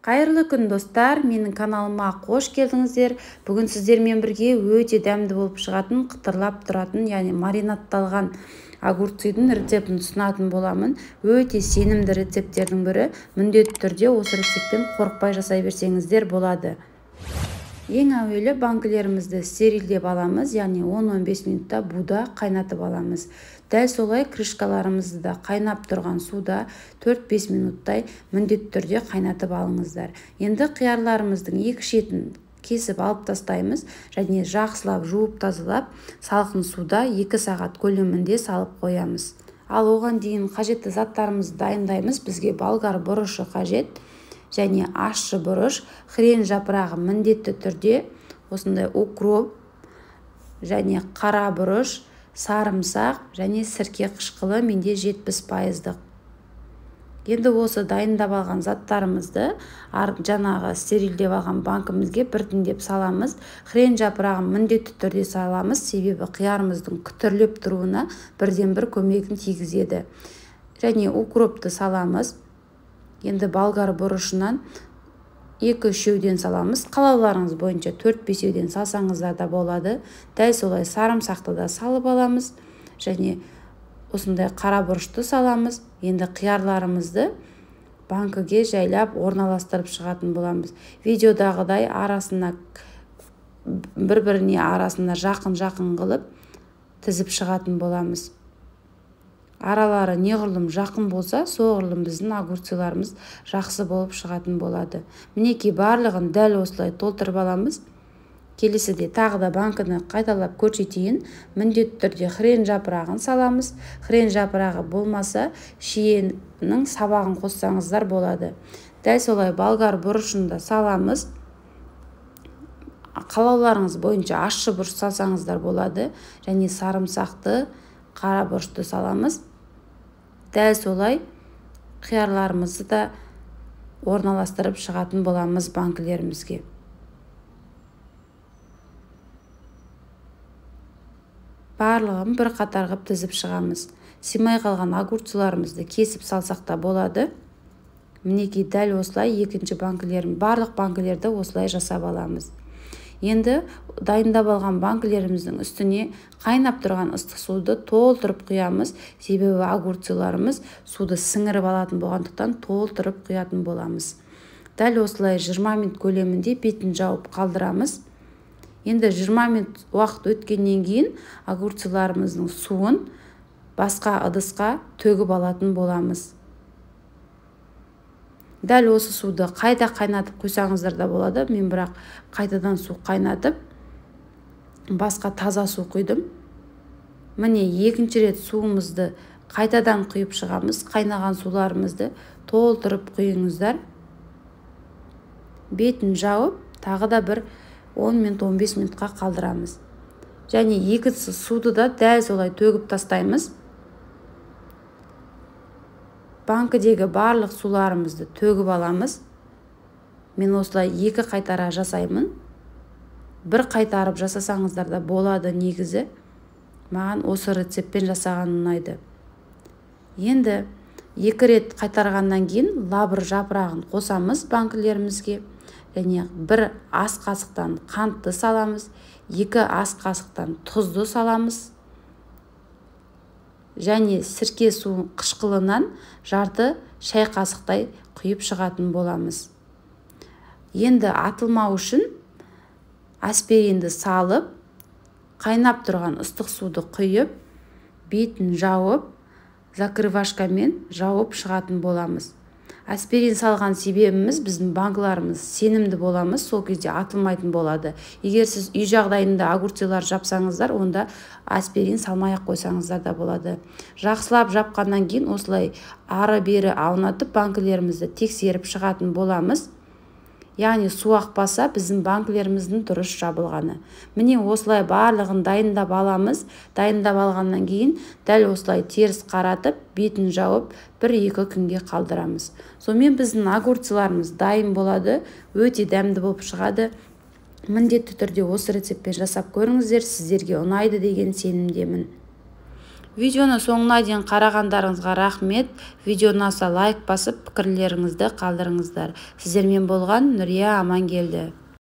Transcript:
Қайырлы күн, достар! Менің каналыма қош келдіңіздер. Бүгін сіздермен бірге өте дәмді болып шығатын, қытырлап тұратын, яғни маринадталған огурцидың рецептін ұсынатын боламын. Өте сенімді рецепттердің бірі. Міндетті түрде осы рецептпен қорықпай жасай берсеңіздер болады. Ең әуелі банкілерімізді стерилдеп аламыз, яғни 10-15 минутта буда қайнатып аламыз. Дәл солай крышкаларымызды да қайнап тұрған суда 4-5 минуттай міндетті түрде қайнатып алыңыздар. Енді қиярларымыздың екі шетін кесіп алып тастаймыз және жақсылап жуып тазалап, салқын суда 2 сағат көлемінде салып қоямыз. Ал оған дейін қажетті заттарымызды дайындаймыз. Бізге болгар бұрышы қажет және ащы бұрыш, хрен жапырағы міндетті түрде, осындай укроп және қара бұрыш, сарымсақ және сірке қышқылы, менде 70%-дық. Енді осы дайындап алған заттарымызды жаңағы стерилдеп алған банкімізге біртіндеп саламыз. Хрен жапырағын міндетті түрде саламыз, себебі қиярымыздың күтірлеп тұруына бірден бір көмегін тигізеді. Және укропты саламыз. Енді болгар бұрышынан 2-3-еуден саламыз. Қалауларыңыз бойынша 4-5-еуден салсаңыздар да болады. Дәл солай сарымсақты да салып аламыз. Және осындай қара бұрышты саламыз. Енді қиярларымызды банкіге жайлап орналастырып шығатын боламыз. Видеодағыдай арасына бір-біріне арасына жақын-жақын қылып тізіп шығатын боламыз. Аралары неғұрлым жақын болса, соғұрлым біздің огурциларымыз жақсы болып шығатын болады. Мінекей, барлығын дәл осылай толтырып аламыз. Келесіде тағы да банкіні қайталап көрсетейін. Міндетті түрде хрен жапырағын саламыз. Хрен жапырағы болмаса, шиенің сабағын қоссаңыздар болады. Дәл солай болгар бұрышын да саламыз. Қалауларыңыз бойынша ащы бұрыш салсаңыздар болады. Және сарымсақты, қара бұрышты саламыз. Дәл солай қиярларымызды да орналастырып шығатын боламыз банкілерімізге. Барлығын бір қатар қып тізіп шығамыз. Сыймай қалған огурцыларымызды кесіп салсақ та болады. Мінекей, дәл осылай екінші банкілерін, барлық банкілерді осылай жасап аламыз. Енді дайындап алған банкілеріміздің үстіне қайнап тұрған ыстық суды толтырып құямыз. Себебі огурцыларымыз суды сіңіріп алатын болғандықтан толтырып құятын боламыз. Дәл осылай 20 минут көлемінде бетін жауып қалдырамыз. Енді 20 минут уақыт өткеннен кейін огурцыларымыздың суын басқа ыдысқа төгіп алатын боламыз. Дәл осы суды қайта қайнатып құйсаңыздар да болады. Мен бірақ қайтадан су қайнатып, басқа таза су құйдым. Міне, екінші рет суымызды қайтадан құйып шығамыз. Қайнаған суларымызды толтырып құйыңыздар. Бетін жауып, тағы да бір 10 минут, 15 минутқа қалдырамыз. Және екінші суды да дәл солай төгіп тастаймыз. Банкідегі барлық суларымызды төгіп аламыз. Мен осылай екі қайтара жасаймын. Бір қайтарып жасасаңыздар да болады негізі. Маған осы рецептпен жасаған ұнайды. Енді екі рет қайтарғаннан кейін лавр жапырағын қосамыз банкілерімізге. Және бір ас қасықтан қантты саламыз, 2 ас қасықтан тұзды саламыз. Және сірке су қышқылынан жарты шай қасықтай құйып шығатын боламыз. Енді атылмау үшін аспиринді салып, қайнап тұрған ыстық суды құйып, бетін жауып, закрывашкамен жауып шығатын боламыз. Аспирин салған себебіміз, біздің банкілеріміз сенімді боламыз, сол кезде атылмайтын болады. Егер сіз үй жағдайында огурцилар жапсаңыздар, онда аспирин салмай ақ қойсаңыздар да болады. Жақсылап жапқаннан кейін осылай ары-бері аунатып банкілерімізді тексеріп шығатын боламыз. Яғни су ақпаса, біздің банкілеріміздің дұрыс жабылғаны. Міне, осылай барлығын дайындап аламыз. Дайындап алғаннан кейін дәл осылай теріс қаратып, бетін жауып, 1-2 күнге қалдырамыз. Сонымен біздің огурцыларымыз дайын болады, өте дәмді болып шығады. Міндетті түрде осы рецептпен жасап көріңіздер, сіздерге ұнайды деген сенімдемін. Видеоны соңына дейін қарағандарыңызға рахмет. Видео ұнаса, лайк басып, пікірлеріңізді қалдырыңыздар. Сіздермен болған Нүрия Амангелді.